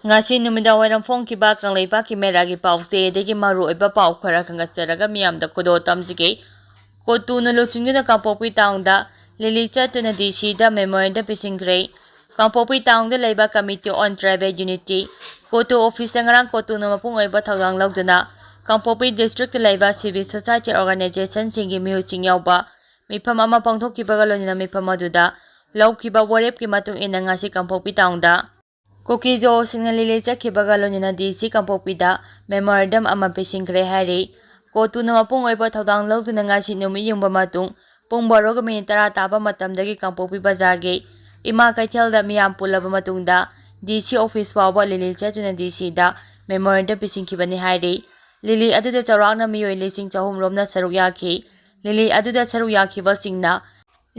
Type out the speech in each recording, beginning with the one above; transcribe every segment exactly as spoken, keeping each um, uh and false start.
ꯉꯁꯤ ꯅꯨꯃꯤꯗꯥꯡꯋꯥꯏꯔꯝ ꯐꯣꯡꯈꯤꯕ ꯀꯪꯂꯩꯄꯥꯛꯀꯤ ꯃꯦꯔꯥꯒꯤ ꯄꯥꯎꯆꯦꯗꯒꯤ ꯃꯔꯨꯑꯣꯏꯕ ꯄꯥꯎ ꯈꯔ ꯈꯟꯒꯠꯆꯔꯒ ꯃꯤꯌꯥꯝꯗ ꯈꯨꯗꯣꯜ ꯇꯝꯖꯒꯦ꯫ ꯀꯣꯇꯨꯅ ꯂꯨꯆꯤꯡꯗꯨꯅ ꯀꯥꯡꯄꯣꯛꯄꯤ ꯇꯥꯎꯟꯗ ꯂꯤꯂꯤ ꯆꯠꯇꯨꯅ D Cꯗ memorandum ꯄꯤꯁꯤꯟꯈ꯭ꯔꯦ꯫ ꯀꯥꯡꯄꯣꯛꯄꯤ ꯇꯥꯎꯟꯗ ꯂꯩꯕ Committee on Tribal Unity, ꯀꯣꯇꯨ officeꯇ ꯉꯔꯥꯡ ꯀꯣꯇꯨꯅ ꯃꯄꯨꯡ ꯑꯣꯏꯕ ꯊꯧꯗꯥꯡ ꯂꯧꯗꯨꯅ ꯀꯥꯡꯄꯣꯛꯄꯤ districtꯇ ꯂꯩꯕ civil society organizationꯁꯤꯡꯒꯤ ꯃꯤꯍꯨꯠꯁꯤꯡ ꯌꯥꯎꯕ ꯃꯤꯐꯝ ꯑꯃ ꯄꯥꯡꯊꯣꯛꯈꯤꯕꯒ ꯂꯣꯏꯅꯅ ꯃꯤꯐꯝ ꯑꯗꯨꯗ ꯂꯧꯈꯤꯕ ꯋꯥꯔꯦꯞꯀꯤ ꯃꯇꯨꯡ ꯏꯟꯅ ꯉꯁꯤ ꯀꯥꯡꯄꯣꯛꯄꯤ ꯇꯥꯎꯟꯗ ꯀꯨꯀꯤ ꯖꯣꯁꯤꯡꯅ ꯂꯤꯂꯤ ꯆꯠꯈꯤꯕꯒ ꯂꯣꯏꯅꯅ D C ꯀꯥꯡꯄꯣꯛꯄꯤꯗ memorandum ꯑꯃ ꯄꯤꯁꯤꯟꯈ꯭ꯔꯦ ꯍꯥꯏꯔꯤ꯫ ꯀꯣꯇꯨꯅ ꯃꯄꯨꯡ ꯑꯣꯏꯕ ꯊꯧꯗꯥꯡ ꯂꯧꯗꯨꯅ ꯉꯁꯤ ꯅꯨꯃꯤꯠ ꯌꯨꯡꯕ ꯃꯇꯨꯡ ꯄꯨꯡ ꯕꯥꯔꯣꯒ ꯃꯤꯅꯤꯠ ꯇꯔꯥ ꯇꯥꯕ ꯃꯇꯝꯗꯒꯤ ꯀꯥꯡꯄꯣꯛꯄꯤ ꯕꯖꯥꯔꯒꯤ ꯏꯃꯥ ꯀꯩꯊꯦꯜꯗ ꯃꯤꯌꯥꯝ ꯄꯨꯜꯂꯕ ꯃꯇꯨꯡꯗ D C office ꯐꯥꯎꯕ ꯂꯤꯂꯤ ꯆꯠꯇꯨꯅ D Cꯗ memorandum ꯄꯤꯁꯤꯟꯈꯤꯕꯅꯤ ꯍꯥꯏꯔꯤ꯫ ꯂꯤꯂꯤ ꯑꯗꯨꯗ ꯆꯥꯎꯔꯥꯛꯅ ꯃꯤꯑꯣꯏ ꯂꯤꯁꯤꯡ ꯆꯍꯨꯝ ꯔꯣꯝꯅ ꯁꯔꯨꯛ ꯌꯥꯈꯤ꯫ ꯂꯤꯂꯤ ꯑꯗꯨꯗ ꯁꯔꯨꯛ ꯌꯥꯈꯤꯕꯁꯤꯡꯅ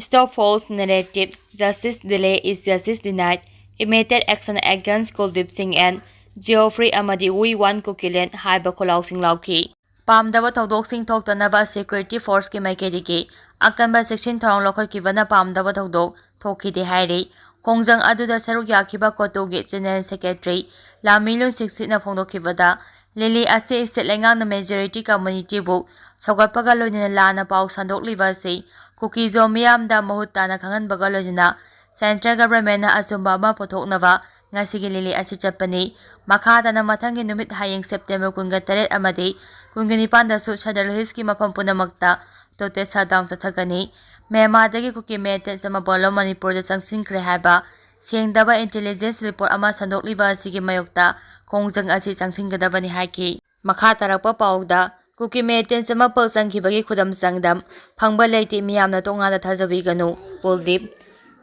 "Stop false narrative, justice delay is justice denied, immediate action against Kuldeep Singh and Geoffrey" ꯑꯃꯗꯤ "We want Kukiland" ꯍꯥꯏꯕ ꯈꯣꯜꯂꯥꯎꯁꯤꯡ ꯂꯥꯎꯈꯤ꯫ ꯄꯥꯝꯗꯕ ꯊꯧꯗꯣꯛꯁꯤꯡ ꯊꯣꯛꯇꯅꯕ security forceꯀꯤ ꯃꯥꯏꯀꯩꯗꯒꯤ ꯑꯀꯟꯕ ꯆꯦꯛꯁꯤꯟ ꯊꯧꯔꯥꯡ ꯂꯧꯈꯠꯈꯤꯕꯅ ꯄꯥꯝꯗꯕ ꯊꯧꯗꯣꯛ ꯊꯣꯛꯈꯤꯗꯦ ꯍꯥꯏꯔꯤ꯫ ꯈꯣꯡꯖꯪ ꯑꯗꯨꯗ ꯁꯔꯨꯛ ꯌꯥꯈꯤꯕ ꯀꯣꯇꯨꯒꯤ General Secretary ꯂꯥꯃꯤꯂꯨꯟ ꯁꯤꯛꯁꯤꯠꯅ ꯐꯣꯡꯗꯣꯛꯈꯤꯕꯗ, ꯂꯤꯂꯤ ꯑꯁꯤ state ꯂꯩꯉꯥꯛꯅ majority communityꯕꯨ ꯁꯧꯒꯠꯄꯒ ꯂꯣꯏꯅꯅ ꯂꯥꯟꯅ ꯄꯥꯎ ꯁꯟꯗꯣꯛꯂꯤꯕ ꯑꯁꯤ ꯀꯨꯀꯤꯖꯣ ꯃꯤꯌꯥꯝꯗ ꯃꯍꯨꯠ ꯇꯥꯅ ꯈꯪꯍꯟꯕꯒ ꯂꯣꯏꯅꯅ central governmentꯅ ꯑꯆꯨꯝꯕ ꯑꯃ ꯄꯨꯊꯣꯛꯅꯕ ꯉꯁꯤꯒꯤ ꯂꯤꯂꯤ ꯑꯁꯤ ꯆꯠꯄꯅꯤ꯫ ꯃꯈꯥ ꯇꯥꯅ ꯃꯊꯪꯒꯤ ꯅꯨꯃꯤꯠ ꯍꯌꯦꯡ September ꯀꯨꯟꯒ ꯇꯔꯦꯠ ꯑꯃꯗꯤ ꯀꯨꯟꯒ ꯅꯤꯄꯥꯟꯗꯁꯨ Sadar Hillsꯀꯤ ꯃꯐꯝ ꯄꯨꯝꯅꯃꯛꯇ total shutdown ꯆꯠꯊꯒꯅꯤ꯫ ꯃ꯭ꯌꯥꯟꯃꯥꯔꯗꯒꯤ ꯀꯨꯀꯤ militant ꯑꯃ ꯄꯣꯂꯣ ꯃꯅꯤꯄꯨꯔꯗ ꯆꯪꯁꯤꯟꯈ꯭ꯔꯦ ꯍꯥꯏꯕ ꯁꯦꯡꯗꯕ intelligence report ꯑꯃ ꯁꯟꯗꯣꯛꯂꯤꯕ ꯑꯁꯤꯒꯤ ꯃꯥꯌꯣꯛꯇ ꯈꯣꯡꯖꯪ ꯑꯁꯤ ꯆꯪꯁꯤꯟꯒꯗꯕꯅꯤ ꯍꯥꯏꯈꯤ꯫ ꯃꯈꯥ ꯇꯥꯔꯛꯄ ꯄꯥꯎꯗ, ꯀꯨꯀꯤ militants ꯑꯃ ꯄꯜ ꯆꯪꯈꯤꯕꯒꯤ ꯈꯨꯗꯝ ꯆꯥꯡꯗꯝ ꯐꯪꯕ ꯂꯩꯇꯦ, ꯃꯤꯌꯥꯝꯅ ꯇꯣꯉꯥꯟꯅ ꯊꯥꯖꯕꯤꯒꯅꯨ, ꯀꯨꯜꯗꯤꯞ꯫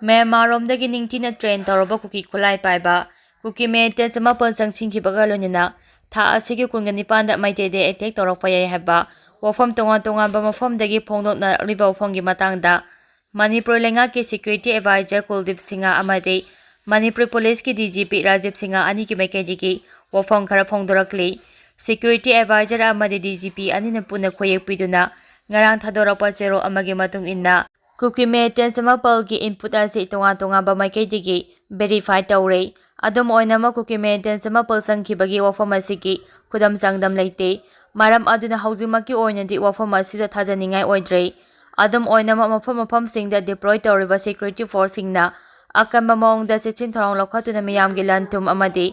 ꯃ꯭ꯌꯥꯟꯃꯥꯔꯔꯣꯝꯗꯒꯤ ꯅꯤꯡꯊꯤꯅ train ꯇꯧꯔꯕ ꯀꯨꯀꯤ ꯈꯨꯠꯂꯥꯏ ꯄꯥꯏꯕ ꯀꯨꯀꯤ militants ꯑꯃ ꯄꯜ ꯆꯪꯁꯤꯟꯈꯤꯕꯒ ꯂꯣꯏꯅꯅ ꯊꯥ ꯑꯁꯤꯒꯤ ꯀꯨꯟꯒ ꯅꯤꯄꯥꯟꯗ ꯃꯩꯇꯩꯗ attack ꯇꯧꯔꯛꯄ ꯌꯥꯏ ꯍꯥꯏꯕ ꯋꯥꯐꯝ ꯇꯣꯉꯥꯟ ꯇꯣꯉꯥꯟꯕ ꯃꯐꯝꯗꯒꯤ ꯐꯣꯡꯗꯣꯛꯅꯔꯤꯕ ꯋꯥꯐꯝꯒꯤ ꯃꯇꯥꯡꯗ ꯃꯅꯤꯄꯨꯔ ꯂꯩꯉꯥꯛꯀꯤ security advisor ꯀꯨꯜꯗꯤꯞ ꯁꯤꯡꯍ ꯑꯃꯗꯤ ꯃꯅꯤꯄꯨꯔ ꯄꯨꯂꯤꯁꯀꯤ D G P Rajiv Singh ꯑꯅꯤꯒꯤ ꯃꯥꯏꯀꯩꯗꯒꯤ ꯋꯥꯐꯝ ꯈꯔ ꯐꯣꯡꯗꯣꯔꯛꯂꯤ꯫ Security advisor ꯑꯃꯗꯤ D G P ꯑꯅꯤꯅ ꯄꯨꯟꯅ ꯈꯣꯌꯦꯛ ꯄꯤꯗꯨꯅ ꯉꯔꯥꯡ ꯊꯥꯗꯣꯔꯛꯄ ꯆꯦꯔꯣꯜ ꯑꯃꯒꯤ ꯃꯇꯨꯡ ꯏꯟꯅ, ꯀꯨꯀꯤ militants ꯑꯃ ꯄꯜꯒꯤ input ꯑꯁꯤ ꯇꯣꯉꯥꯟ ꯇꯣꯉꯥꯟꯕ ꯃꯥꯏꯀꯩꯗꯒꯤ verify ꯇꯧꯔꯦ꯫ ꯑꯗꯨꯝ ꯑꯣꯏꯅꯃꯛ, ꯀꯨꯀꯤ ꯃꯤꯂꯤꯇꯦꯟꯁ ꯑꯃ ꯄꯜꯁꯟꯈꯤꯕꯒꯤ ꯋꯥꯐꯝ ꯑꯁꯤꯒꯤ ꯈꯨꯗꯝ ꯆꯥꯡꯗꯝ ꯂꯩꯇꯦ꯫ ꯃꯔꯝ ꯑꯗꯨꯅ ꯍꯧꯖꯤꯛꯃꯛꯀꯤ ꯑꯣꯏꯅꯗꯤ ꯋꯥꯐꯝ ꯑꯁꯤꯗ ꯊꯥꯖꯅꯤꯡꯉꯥꯏ ꯑꯣꯏꯗ꯭ꯔꯦ꯫ ꯑꯗꯨꯝ ꯑꯣꯏꯅꯃꯛ, ꯃꯐꯝ ꯃꯐꯝꯁꯤꯡꯗ ꯗꯤꯄ꯭ꯂꯣꯏ ꯇꯧꯔꯤꯕ ꯁꯦꯀ꯭ꯌꯨꯔꯤꯇꯤ ꯐꯣꯔꯁꯁꯤꯡꯅ ꯑꯀꯟꯕ ꯃꯑꯣꯡꯗ ꯆꯦꯛꯁꯤꯟ ꯊꯧꯔꯥꯡ ꯂꯧꯈꯠꯇꯨꯅ ꯃꯤꯌꯥꯝꯒꯤ ꯂꯟ ꯊꯨꯝ ꯑꯃꯗꯤ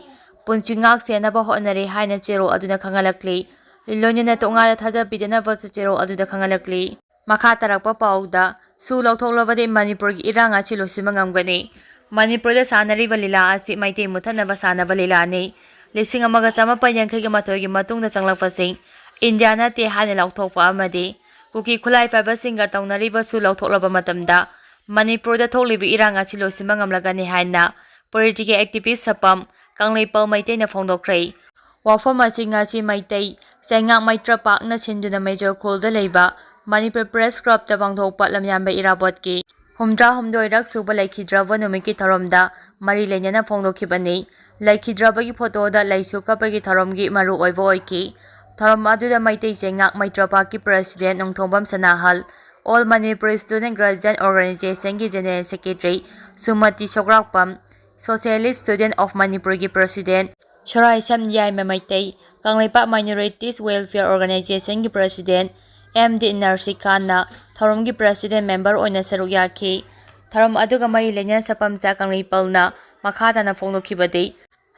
ꯄꯨꯟꯁꯤ ꯉꯥꯛ ꯁꯦꯟꯅꯕ ꯍꯣꯠꯅꯔꯤ ꯍꯥꯏꯅ ꯆꯦꯔꯣꯜ ꯑꯗꯨꯅ ꯈꯪꯍꯜꯂꯛꯂꯤ꯫ ꯂꯣꯏꯅꯅ ꯇꯣꯉꯥꯟꯅ ꯊꯥꯖꯕꯤꯗꯅꯕꯁꯨ ꯆꯦꯔꯣꯜ ꯑꯗꯨꯗ ꯈꯪꯍꯜꯂꯛꯂꯤ꯫ ꯃꯈꯥ ꯇꯥꯔꯛꯄ ꯄꯥꯎꯗ, ꯁꯨ ꯂꯧꯊꯣꯛꯂꯕꯗꯤ ꯃꯅꯤꯄꯨꯔꯒꯤ ꯏꯔꯥꯡ ꯑꯁꯤ ꯂꯣꯏꯁꯤꯟꯕ ꯉꯝꯒꯅꯤ꯫ ꯃꯅꯤꯄꯨꯔꯗ ꯁꯥꯟꯅꯔꯤꯕ ꯂꯤꯂꯥ ꯑꯁꯤ ꯃꯩꯇꯩ ꯃꯨꯊꯠꯅꯕ ꯁꯥꯟꯅꯕ ꯂꯤꯂꯥꯅꯤ꯫ ꯂꯤꯁꯤꯡ ꯑꯃꯒ ꯆꯃꯥꯄꯟ ꯌꯥꯡꯈꯩꯒꯤ ꯃꯥꯊꯣꯏꯒꯤ ꯃꯇꯨꯡꯗ ꯆꯪꯂꯛꯄꯁꯤꯡ ꯏꯟꯗꯤꯌꯥ ꯅꯠꯇꯦ ꯍꯥꯏꯅ ꯂꯥꯎꯊꯣꯛꯄ ꯑꯃꯗꯤ ꯀꯨꯀꯤ ꯈꯨꯠꯂꯥꯏ ꯄꯥꯏꯕꯁꯤꯡꯒ ꯇꯧꯅꯔꯤꯕ ꯁꯨ ꯂꯧꯊꯣꯛꯂꯕ ꯃꯇꯝꯗ ꯃꯅꯤꯄꯨꯔꯗ ꯊꯣꯛꯂꯤꯕ ꯏꯔꯥꯡ ꯑꯁꯤ ꯂꯣꯏꯁꯤꯟꯕ ꯉꯝꯂꯒꯅꯤ ꯍꯥꯏꯅ ꯄꯣꯂꯤꯇꯤꯀꯦꯜ ꯑꯦꯛꯇꯤꯚꯤꯁ꯭ꯠ ꯁꯄꯝ ꯀꯪꯂꯩꯄꯥꯜ ꯃꯩꯇꯩꯅ ꯐꯣꯡꯗꯣꯛꯈ꯭ꯔꯦ꯫ ꯋꯥꯐꯝ ꯑꯁꯤ ꯉꯁꯤ ꯃꯩꯇꯩ ꯆꯩꯉꯥꯛ ꯃꯩꯇ꯭ꯔꯄꯥꯛꯅ ꯁꯤꯟꯗꯨꯅ ꯃꯦꯖꯣꯔ ꯈꯨꯜꯗ ꯂꯩꯕ ꯃꯅꯤꯄꯨꯔ ꯄ꯭ꯔꯦꯁ ꯀ꯭ꯂꯕꯇ ꯄꯥꯡꯊꯣꯛꯄ ꯂꯝꯌꯥꯟꯕ ꯏꯔꯥꯕꯣꯠꯀꯤ ꯍꯨꯝꯗ꯭ꯔꯥ ꯍꯨꯝꯗꯣꯏꯔꯛ ꯁꯨꯕ ꯂꯩꯈꯤꯗ꯭ꯔꯕ ꯅꯨꯃꯤꯠꯀꯤ ꯊꯧꯔꯝꯗ ꯃꯔꯤ ꯂꯩꯅꯅ ꯐꯣꯡꯗꯣꯛꯈꯤꯕꯅꯤ꯫ ꯂꯩꯈꯤꯗ꯭ꯔꯕꯒꯤ ꯐꯣꯇꯣꯗ ꯂꯩꯁꯨ ꯀꯠꯄꯒꯤ ꯊꯧꯔꯝꯒꯤ ꯃꯔꯨ ꯑꯣꯏꯕ ꯑꯣꯏꯈꯤ꯫ ꯊꯧꯔꯝ ꯑꯗꯨꯗ ꯃꯩꯇꯩ ꯆꯩꯉꯥꯛ ꯃꯩꯇ꯭ꯔꯄꯥꯛꯀꯤ president Nongthombam Sanahal, All Manipur Student Graduation Organizationꯒꯤ general secretary Sumati Sograkpam, Socialist Student of Manipurꯒꯤ president Soraisam Yaima Meitei, Kangleipak Minorities Welfare Organizationꯒꯤ ꯄ꯭ꯔꯦꯁꯤꯗꯦꯟꯠ ꯑꯦꯝ ꯗꯤ ꯅꯔꯁꯤꯀꯥꯟꯅ ꯊꯧꯔꯝꯒꯤ ꯄ꯭ꯔꯦꯁꯤꯗꯦꯟꯠ ꯃꯦꯝꯕꯔ ꯑꯣꯏꯅ ꯁꯔꯨꯛ ꯌꯥꯈꯤ꯫ ꯊꯧꯔꯝ ꯑꯗꯨꯒ ꯃꯔꯤ ꯂꯩꯅꯅ ꯁꯄꯝꯆꯥ ꯀꯪꯂꯩꯄꯥꯜꯅ ꯃꯈꯥ ꯇꯥꯅ ꯐꯣꯡꯗꯣꯛꯈꯤꯕꯗꯤ,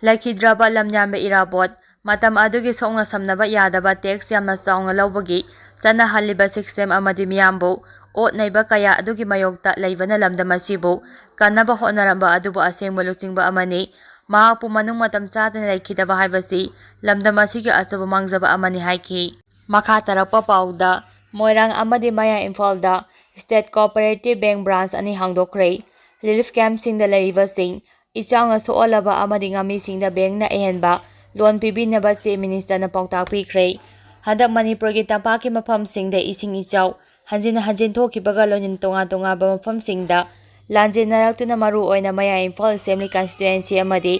ꯂꯩꯈꯤꯗ꯭ꯔꯕ ꯂꯝꯌꯥꯟꯕ ꯏꯔꯥꯕꯣꯠ, ꯃꯇꯝ ꯑꯗꯨꯒꯤ ꯁꯣꯛꯅ ꯁꯝꯅꯕ ꯌꯥꯗꯕ ꯇꯦꯛꯁ ꯌꯥꯝꯅ ꯆꯥꯎꯅ ꯂꯧꯕꯒꯤ ꯆꯠꯅꯍꯜꯂꯤꯕ ꯁꯤꯁꯇꯦꯝ ꯑꯃꯗꯤ ꯃꯤꯌꯥꯝꯕꯨ ꯑꯣꯠ ꯅꯩꯕ ꯀꯌꯥ ꯑꯗꯨꯒꯤ ꯃꯥꯌꯣꯛꯇ ꯂꯩꯕꯅ ꯂꯝꯗꯝ ꯑꯁꯤꯕꯨ ꯀꯟꯅꯕ ꯍꯣꯠꯅꯔꯝꯕ ꯑꯗꯨꯕꯨ ꯑꯁꯦꯡꯕ ꯂꯨꯆꯤꯡꯕ ꯑꯃꯅꯤ꯫ ꯃꯍꯥꯛꯄꯨ ꯃꯅꯨꯡ ꯃꯇꯝ ꯆꯥꯗꯅ ꯂꯩꯈꯤꯗꯕ ꯍꯥꯏꯕꯁꯤ ꯂꯝꯗꯝ ꯑꯁꯤꯒꯤ ꯑꯆꯧꯕ ꯃꯥꯡꯖꯕ ꯑꯃꯅꯤ ꯍꯥꯏꯈꯤ꯫ ꯃꯈꯥ ꯇꯥꯔꯛꯄ ꯄꯥꯎꯗ, ꯃꯣꯏꯔꯥꯡ ꯑꯃꯗꯤ ꯃꯌꯥꯏ ꯏꯝꯐꯥꯜꯗ State Cooperative Bank branch ꯑꯅꯤ ꯍꯥꯡꯗꯣꯛꯈ꯭ꯔꯦ꯫ ꯔꯤꯂꯤꯐ ꯀꯦꯝꯞꯁꯤꯡꯗ ꯂꯩꯔꯤꯕꯁꯤꯡ ꯏꯆꯥꯎꯅ ꯁꯣꯛꯍꯜꯂꯕ ꯑꯃꯗꯤ ꯉꯥꯃꯤꯁꯤꯡꯗ ꯕꯦꯡꯛꯅ ꯑꯍꯦꯟꯕ ꯂꯣꯟ ꯄꯤꯕꯤꯅꯕ ꯆꯤꯐ ꯃꯤꯅꯤꯁꯇꯔꯅ ꯄꯥꯎꯇꯥꯛ ꯄꯤꯈ꯭ꯔꯦ꯫ ꯍꯟꯗꯛ ꯃꯅꯤꯄꯨꯔꯒꯤ ꯇꯝꯄꯥꯛꯀꯤ ꯃꯐꯝꯁꯤꯡꯗ ꯏꯁꯤꯡ ꯏꯆꯥꯎ ꯍꯟꯖꯤꯟ ꯍꯟꯖꯤꯟ ꯊꯣꯛꯈꯤꯕꯒ ꯂꯣꯏꯅꯅ ꯇꯣꯉꯥꯟ ꯇꯣꯉꯥꯟꯕ ꯃꯐꯝꯁꯤꯡꯗ ꯂꯥꯟꯖꯦꯟꯅꯔꯛꯇꯨꯅ ꯃꯔꯨꯑꯣꯏꯅ ꯃꯌꯥꯏ ꯏꯝꯐꯥꯜ ꯑꯦꯁꯦꯝꯕ꯭ꯂꯤ ꯀꯟꯁꯇꯤꯇ꯭ꯋꯦꯟꯁꯤ ꯑꯃꯗꯤ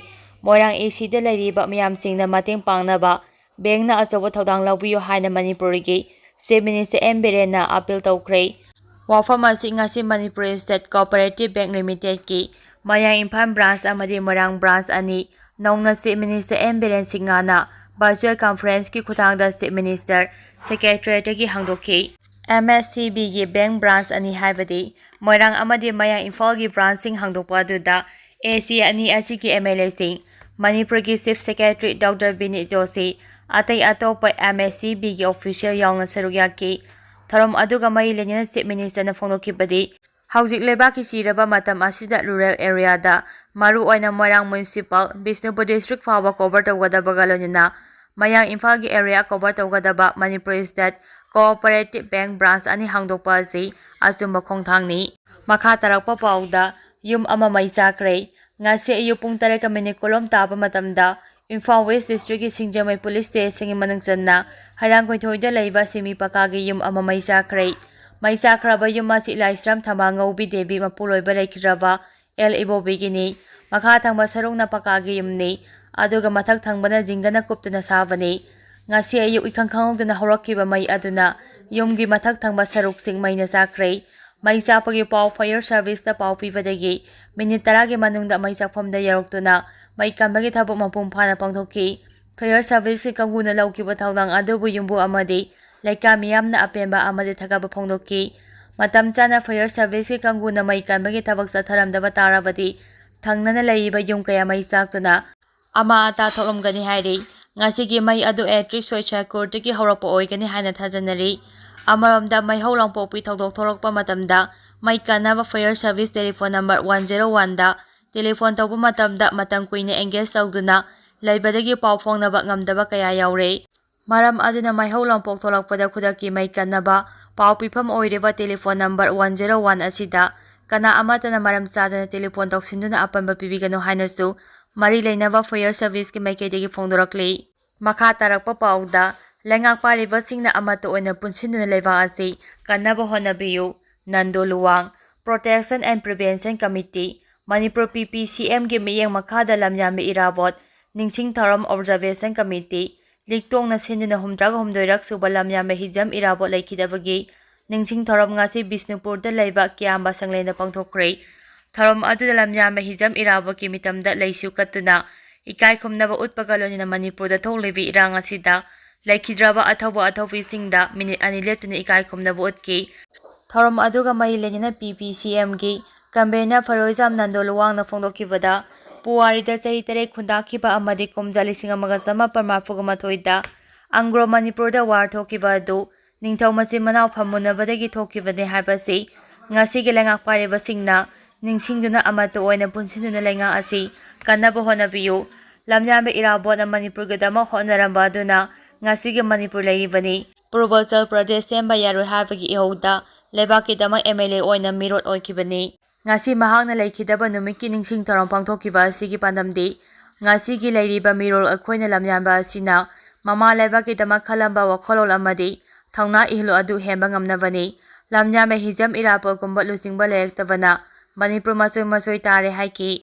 ꯃꯣꯏꯔꯥꯡ ꯏ ꯁꯤꯗ ꯂꯩꯔꯤꯕ ꯃꯤꯌꯥꯝꯁꯤꯡꯗ ꯃꯇꯦꯡ ꯄꯥꯡꯅꯕ ꯕꯦꯡꯛꯅ ꯑꯆꯧꯕ ꯊꯧꯗꯥꯡ ꯂꯧꯕꯤꯌꯨ ꯍꯥꯏꯅ ꯃꯅꯤꯄꯨꯔꯒꯤ ꯆꯤꯐ ꯃꯤꯅꯤꯁꯇꯔ ꯑꯦꯝ ꯕꯤꯔꯦꯟꯅ ꯑꯥꯄꯤꯜ ꯇꯧꯈ꯭ꯔꯦ꯫ ꯋꯥꯐꯝ ꯑꯁꯤ ꯉꯁꯤ ꯃꯅꯤꯄꯨꯔ ꯁ꯭ꯇꯦꯠ ꯀꯣꯑꯣꯄꯔꯦꯇꯤꯚ ꯕꯦꯡꯛ ꯂꯤꯃꯤꯇꯦꯗꯀꯤ ꯃꯌꯥꯡ ꯏꯝꯐꯥꯜ ꯕ꯭ꯔꯥꯟꯁ ꯑꯃꯗꯤ ꯃꯣꯏꯔꯥꯡ ꯕ꯭ꯔꯥꯟꯁ ꯑꯅꯤ ꯅꯧꯅ ꯆꯤꯐ ꯃꯤꯅꯤꯁꯇꯔ ꯑꯦꯟ ꯕꯤꯔꯦꯟ ꯁꯤꯡꯍꯅ ꯚꯔꯆꯨꯋꯦꯜ ꯀꯟꯐꯔꯦꯟꯁꯀꯤ ꯈꯨꯠꯊꯥꯡꯗ ꯆꯤꯐ ꯃꯤꯅꯤꯁꯇꯔ ꯁꯦꯀ꯭ꯔꯦꯇꯔꯤꯌꯦꯠꯇꯒꯤ ꯍꯥꯡꯗꯣꯛꯈꯤ꯫ ꯑꯦꯝ ꯑꯦꯁ ꯁꯤ ꯕꯤꯒꯤ ꯕꯦꯡ ꯕ꯭ꯔꯥꯟꯁ ꯑꯅꯤ, ꯍꯥꯏꯕꯗꯤ ꯃꯣꯏꯔꯥꯡ ꯑꯃꯗꯤ ꯃꯌꯥꯡ ꯏꯝꯐꯥꯜꯒꯤ ꯕ꯭ꯔꯥꯟꯁꯁꯤꯡ ꯍꯥꯡꯗꯣꯛꯄ ꯑꯗꯨꯗ ꯑꯦ ꯁꯤ ꯑꯅꯤ ꯑꯁꯤꯒꯤ ꯑꯦꯝ ꯑꯦꯜ ꯑꯦꯁꯤꯡ, ꯃꯅꯤꯄꯨꯔꯒꯤ ꯆꯤꯐ ꯁꯦꯀ꯭ꯔꯦꯇꯔꯤ ꯗꯣꯛꯇꯔ ꯕꯤꯅꯤꯠ ꯖꯣꯁꯤ, ꯑꯇꯩ ꯑꯇꯣꯞꯄ ꯑꯦꯝ ꯑꯦꯁ ꯁꯤ ꯕꯤꯒꯤ ꯑꯣꯐꯤꯁꯤꯌꯦꯜ ꯌꯥꯎꯅ ꯁꯔꯨꯛ ꯌꯥꯈꯤ꯫ ꯊꯧꯔꯝ ꯑꯗꯨꯒ ꯃꯔꯤ ꯂꯩꯅꯅ ꯆꯤꯐ ꯃꯤꯅꯤꯁꯇꯔꯅ ꯐꯣꯡꯗꯣꯛꯈꯤꯕꯗꯤ, ꯍꯧꯖꯤꯛ ꯂꯩꯕꯥꯛꯀꯤ ꯆꯤꯔꯕ ꯃꯇꯝ ꯑꯁꯤꯗ ꯔꯨꯔꯦꯜ ꯑꯦꯔꯤꯌꯥꯗ, ꯃꯔꯨꯑꯣꯏꯅ ꯃꯣꯏꯔꯥꯡ ꯃ꯭ꯌꯨꯅꯤꯁꯤꯄꯥꯜ, ꯕꯤꯁꯅꯨꯄꯨꯔ ꯗꯤꯁꯇ꯭ꯔꯤꯛ ꯐꯥꯎꯕ ꯀꯣꯚꯔ ꯇꯧꯒꯗꯕꯒ ꯂꯣꯏꯅꯅ ꯃꯌꯥꯡ ꯏꯝꯐꯥꯜꯒꯤ ꯑꯦꯔꯤꯌꯥ ꯀꯣꯚꯔ ꯇꯧꯒꯗꯕ Manipur state cooperative bank branch ꯑꯅꯤ ꯍꯥꯡꯗꯣꯛꯄ ꯑꯁꯤ ꯑꯆꯨꯝꯕ ꯈꯣꯡꯊꯥꯡꯅꯤ꯫ ꯃꯈꯥ ꯇꯥꯔꯛꯄ ꯄꯥꯎꯗ, ꯌꯨꯝ ꯑꯃ ꯃꯩ ꯆꯥꯛꯈ꯭ꯔꯦ꯫ ꯉꯁꯤ ꯑꯌꯨꯛ ꯄꯨꯡ ꯇꯔꯦꯠꯀ ꯃꯤꯅꯤꯠ ꯀꯨꯟꯂꯣꯝ ꯇꯥꯕ ꯃꯇꯝꯗ ꯏꯝꯐꯥꯜ ꯋꯦꯁ ꯗꯤꯁꯇ꯭ꯔꯤꯛꯀꯤ ꯁꯤꯡꯖꯃꯩ ꯄꯨꯂꯤꯁ ꯁ꯭ꯇꯦꯁꯟꯒꯤ ꯃꯅꯨꯡ ꯆꯟꯅ ꯍꯩꯔꯥꯡꯒꯣꯏꯊꯣꯡꯗ ꯂꯩꯕ ꯁꯤꯃꯤ ꯄꯀꯥꯒꯤ ꯌꯨꯝ ꯑꯃ ꯃꯩ ꯆꯥꯛꯈ꯭ꯔꯦ꯫ ꯃꯩ ꯆꯥꯛꯈ꯭ꯔꯕ ꯌꯨꯝ ꯑꯁꯤ ꯂꯥꯏꯁ꯭ꯔꯝ ꯊꯃꯥꯉꯧꯕꯤ ꯗꯦꯕꯤ ꯃꯄꯨꯔꯣꯏꯕ ꯂꯩꯈꯤꯗ꯭ꯔꯕ ꯑꯦꯜ ꯏꯕꯣꯕꯤꯒꯤꯅꯤ꯫ ꯃꯈꯥ ꯊꯪꯕ ꯁꯔꯨꯛꯅ ꯄꯀꯥꯒꯤ ꯌꯨꯝꯅꯤ, ꯑꯗꯨꯒ ꯃꯊꯛ ꯊꯪꯕꯅ ꯖꯤꯡꯒꯅ ꯀꯨꯞꯇꯨꯅ ꯁꯥꯕꯅꯤ꯫ ꯉꯁꯤ ꯑꯌꯨꯛ ꯏꯈꯪ ꯈꯪꯍꯧꯗꯅ ꯍꯧꯔꯛꯈꯤꯕ ꯃꯩ ꯑꯗꯨꯅ ꯌꯨꯝꯒꯤ ꯃꯊꯛ ꯊꯪꯕ ꯁꯔꯨꯛꯁꯤꯡ ꯃꯩꯅ ꯆꯥꯛꯈ꯭ꯔꯦ꯫ ꯃꯩ ꯆꯥꯛꯄꯒꯤ ꯄꯥꯎ ꯐꯥꯌꯔ ꯁꯔꯚꯤꯁꯇ ꯄꯥꯎ ꯄꯤꯕꯗꯒꯤ ꯃꯤꯅꯤꯠ ꯇꯔꯥꯒꯤ ꯃꯅꯨꯡꯗ ꯃꯩ ꯆꯥꯛꯐꯝꯗ ꯌꯧꯔꯛꯇꯨꯅ ꯃꯩ ꯀꯟꯕꯒꯤ ꯊꯕꯛ ꯃꯄꯨꯡ ꯐꯥꯅ ꯄꯥꯡꯊꯣꯛꯈꯤ꯫ ꯐꯥꯌꯔ ꯁꯔꯚꯤꯁꯀꯤ ꯀꯥꯡꯕꯨꯅ ꯂꯧꯈꯤꯕ ꯊꯧꯗꯥꯡ ꯑꯗꯨꯕꯨ ꯌꯨꯝꯕꯨ ꯑꯃꯗꯤ ꯂꯩꯀꯥꯏ ꯃꯤꯌꯥꯝꯅ ꯑꯄꯦꯟꯕ ꯑꯃꯗꯤ ꯊꯥꯒꯠꯄ ꯐꯣꯡꯗꯣꯛꯈꯤ꯫ ꯃꯇꯝ ꯆꯥꯅ ꯐꯥꯌꯔ ꯁꯔꯚꯤꯁꯀꯤ ꯀꯥꯡꯕꯨꯅ ꯃꯩ ꯀꯟꯕꯒꯤ ꯊꯕꯛ ꯆꯠꯊꯔꯝꯗꯕ ꯇꯥꯔꯕꯗꯤ ꯊꯪꯅꯅ ꯂꯩꯔꯤꯕ ꯌꯨꯝ ꯀꯌꯥ ꯃꯩ ꯆꯥꯛꯇꯨꯅ ꯑꯃ ꯑꯇꯥ ꯊꯣꯛꯂꯝꯒꯅꯤ ꯍꯥꯏꯔꯤ꯫ ꯉꯁꯤꯒꯤ ꯃꯩ ꯑꯗꯨ ꯑꯦꯂꯦꯛꯇ꯭ꯔꯤꯛ ꯁꯣꯔꯠ ꯁꯔꯀ꯭ꯌꯨꯠꯇꯒꯤ ꯍꯧꯔꯛꯄ ꯑꯣꯏꯒꯅꯤ ꯍꯥꯏꯅ ꯊꯥꯖꯅꯔꯤ꯫ ꯑꯃꯔꯣꯝꯗ, ꯃꯩꯍꯧ ꯂꯥꯡꯄꯣꯛꯄꯤ ꯊꯧꯗꯣꯛ ꯊꯣꯛꯂꯛꯄ ꯃꯇꯝꯗ ꯃꯩ ꯀꯟꯅꯕ fire service telephone number one zero ꯋꯥꯟꯗ ꯇꯦꯂꯤꯐꯣꯟ ꯇꯧꯕ ꯃꯇꯝꯗ ꯃꯇꯝ ꯀꯨꯏꯅ ꯑꯦꯡꯒꯦꯖ ꯇꯧꯗꯨꯅ ꯂꯩꯕꯗꯒꯤ ꯄꯥꯎ ꯐꯥꯎꯅꯕ ꯉꯝꯗꯕ ꯀꯌꯥ ꯌꯥꯎꯔꯦ꯫ ꯃꯔꯝ ꯑꯗꯨꯅ ꯃꯩꯍꯧ ꯂꯥꯡꯄꯣꯛ ꯊꯣꯛꯂꯛꯄꯗ ꯈꯨꯗꯛꯀꯤ ꯃꯩ ꯀꯟꯅꯕ ꯄꯥꯎ ꯄꯤꯐꯝ ꯑꯣꯏꯔꯤꯕ telephone number one zero one ꯑꯁꯤꯗ ꯀꯅꯥ ꯑꯃꯠꯇꯅ ꯃꯔꯝ ꯆꯥꯗꯅ ꯇꯦꯂꯤꯐꯣꯟ ꯇꯧꯁꯤꯟꯗꯨꯅ ꯑꯄꯟꯕ ꯄꯤꯕꯤꯒꯅꯨ ꯍꯥꯏꯅꯁꯨ ꯃꯔꯤ ꯂꯩꯅꯕ ꯐꯥꯌꯔ ꯁꯔꯚꯤꯁꯀꯤ ꯃꯥꯏꯀꯩꯗꯒꯤ ꯐꯣꯡꯗꯣꯔꯛꯂꯤ꯫ ꯃꯈꯥ ꯇꯥꯔꯛꯄ ꯄꯥꯎꯗ, ꯂꯩꯉꯥꯛ ꯄꯥꯜꯂꯤꯕꯁꯤꯡꯅ ꯑꯃꯠꯇ ꯑꯣꯏꯅ ꯄꯨꯟꯁꯤꯟꯗꯨꯅ ꯂꯩꯕꯥꯛ ꯑꯁꯤ ꯀꯟꯅꯕ ꯍꯣꯠꯅꯕꯤꯌꯨ꯫ Nando Luwang, Protection and Prevention Committee, Manipur ꯄꯤ ꯄꯤ ꯁꯤ ꯑꯦꯝꯒꯤ ꯃꯤꯠꯌꯦꯡ ꯃꯈꯥꯗ ꯂꯝꯌꯥꯟꯕ ꯏꯔꯥꯕꯣꯠ ꯅꯤꯡꯁꯤꯡ ꯊꯧꯔꯝ ꯑꯣꯕꯖꯥꯔꯕꯦꯁꯟ ꯀꯃꯤꯇꯤ, ꯂꯤꯛꯇꯣꯡꯅ ꯁꯤꯟꯗꯨꯅ ꯍꯨꯝꯗ꯭ꯔꯥꯒ ꯍꯨꯝꯗꯣꯏꯔꯛ ꯁꯨꯕ ꯂꯝꯌꯥꯟꯕ ꯍꯤꯖꯝ ꯏꯔꯥꯕꯣꯠ ꯂꯩꯈꯤꯗꯕꯒꯤ ꯅꯤꯡꯁꯤꯡ ꯊꯧꯔꯝ ꯉꯁꯤ ꯕꯤꯁꯅꯨꯄꯨꯔꯗ ꯂꯩꯕ ꯀꯤꯌꯥꯝꯕ ꯁꯪꯂꯦꯟꯗ ꯄꯥꯡꯊꯣꯛꯈ꯭ꯔꯦ꯫ ꯊꯧꯔꯝ ꯑꯗꯨꯗ ꯂꯝꯌꯥꯟꯕ ꯍꯤꯖꯝ ꯏꯔꯥꯕꯣꯠꯀꯤ ꯃꯤꯇꯝꯗ ꯂꯩꯁꯨ ꯀꯠꯇꯨꯅ ꯏꯀꯥꯏ ꯈꯨꯝꯅꯕ ꯎꯠꯄꯒ ꯂꯣꯏꯅꯅ ꯃꯅꯤꯄꯨꯔꯗ ꯊꯣꯛꯂꯤꯕ ꯏꯔꯥꯡ ꯑꯁꯤꯗ ꯂꯩꯈꯤꯗ꯭ꯔꯕ ꯑꯊꯧꯕ ꯑꯊꯧꯕꯤꯁꯤꯡꯗ ꯃꯤꯅꯤꯠ ꯑꯅꯤ ꯂꯦꯞꯇꯨꯅ ꯏꯀꯥꯏ ꯈꯨꯝꯅꯕ ꯎꯠꯈꯤ꯫ ꯊꯧꯔꯝ ꯑꯗꯨꯒ ꯃꯔꯤ ꯂꯩꯅꯅ ꯄꯤ ꯄꯤ ꯁꯤ ꯑꯦꯝꯒꯤ ꯀꯟꯚꯦꯅꯔ ꯐꯔꯣꯏꯖꯥꯝ ꯅꯟꯗꯣ ꯂꯨꯋꯥꯡꯅ ꯐꯣꯡꯗꯣꯛꯈꯤꯕꯗ, ꯄꯨꯋꯥꯔꯤꯗ ꯆꯍꯤ ꯇꯔꯦꯠ ꯈꯨꯟꯗꯥꯈꯤꯕ ꯑꯃꯗꯤ ꯀꯨꯝꯖꯥ ꯂꯤꯁꯤꯡ ꯑꯃꯒ ꯆꯃꯥꯄꯟ ꯃꯔꯤꯐꯨꯒ ꯃꯥꯊꯣꯏꯗ ꯑꯪꯒ꯭ꯔꯣ ꯃꯅꯤꯄꯨꯔꯗ ꯋꯥꯔ ꯊꯣꯛꯈꯤꯕ ꯑꯗꯨ ꯅꯤꯡꯊꯧ ꯃꯆꯤꯟ ꯃꯅꯥꯎ ꯐꯝꯃꯨꯟꯅꯕꯗꯒꯤ ꯊꯣꯛꯈꯤꯕꯅꯤ ꯍꯥꯏꯕꯁꯤ ꯉꯁꯤꯒꯤ ꯂꯩꯉꯥꯛ ꯄꯥꯏꯔꯤꯕꯁꯤꯡꯅ ꯅꯤꯡꯁꯤꯡꯗꯨꯅ ꯑꯃꯠꯇ ꯑꯣꯏꯅ ꯄꯨꯟꯁꯤꯟꯗꯨꯅ ꯂꯩꯉꯥꯛ ꯑꯁꯤ ꯀꯟꯅꯕ ꯍꯣꯠꯅꯕꯤꯌꯨ꯫ ꯂꯝꯌꯥꯟꯕ ꯏꯔꯥꯕꯣꯠꯅ ꯃꯅꯤꯄꯨꯔꯒꯤꯗꯃꯛ ꯍꯣꯠꯅꯔꯝꯕ ꯑꯗꯨꯅ ꯉꯁꯤꯒꯤ ꯃꯅꯤꯄꯨꯔ ꯂꯩꯔꯤꯕꯅꯤ꯫ ꯄꯨꯔꯕꯆꯜ ꯄ꯭ꯔꯗꯦꯁ ꯁꯦꯝꯕ ꯌꯥꯔꯣꯏ ꯍꯥꯏꯕꯒꯤ ꯏꯍꯧꯗ ꯂꯩꯕꯥꯛꯀꯤꯗꯃꯛ ꯑꯦꯝ ꯑꯦꯜ ꯑꯦ ꯑꯣꯏꯅ ꯃꯤꯔꯣꯠ ꯑꯣꯏꯈꯤꯕꯅꯤ꯫ ꯉꯁꯤ ꯃꯍꯥꯛꯅ ꯂꯩꯈꯤꯗꯕ ꯅꯨꯃꯤꯠꯀꯤ ꯅꯤꯡꯁꯤꯡ ꯊꯧꯔꯝ ꯄꯥꯡꯊꯣꯛꯈꯤꯕ ꯑꯁꯤꯒꯤ ꯄꯥꯟꯗꯝꯗꯤ ꯉꯁꯤꯒꯤ ꯂꯩꯔꯤꯕ ꯃꯤꯔꯣꯜ ꯑꯩꯈꯣꯏꯅ ꯂꯝꯌꯥꯟꯕ ꯑꯁꯤꯅ ꯃꯃꯥ ꯂꯩꯕꯥꯛꯀꯤꯗꯃꯛ ꯈꯜꯂꯝꯕ ꯋꯥꯈꯜꯂꯣꯟ ꯑꯃꯗꯤ ꯊꯧꯅꯥ ꯏꯍꯨꯜ ꯑꯗꯨ ꯍꯦꯟꯕ ꯉꯝꯅꯕꯅꯤ꯫ ꯂꯝꯌꯥꯟꯕ ꯍꯤꯖꯝ ꯏꯔꯥꯕꯣꯠꯀꯨꯝꯕ ꯂꯨꯆꯤꯡꯕ ꯂꯩꯔꯛꯇꯕꯅ ꯃꯅꯤꯄꯨꯔ ꯃꯆꯣꯏ ꯃꯆꯣꯏ ꯇꯥꯔꯦ ꯍꯥꯏꯈꯤ꯫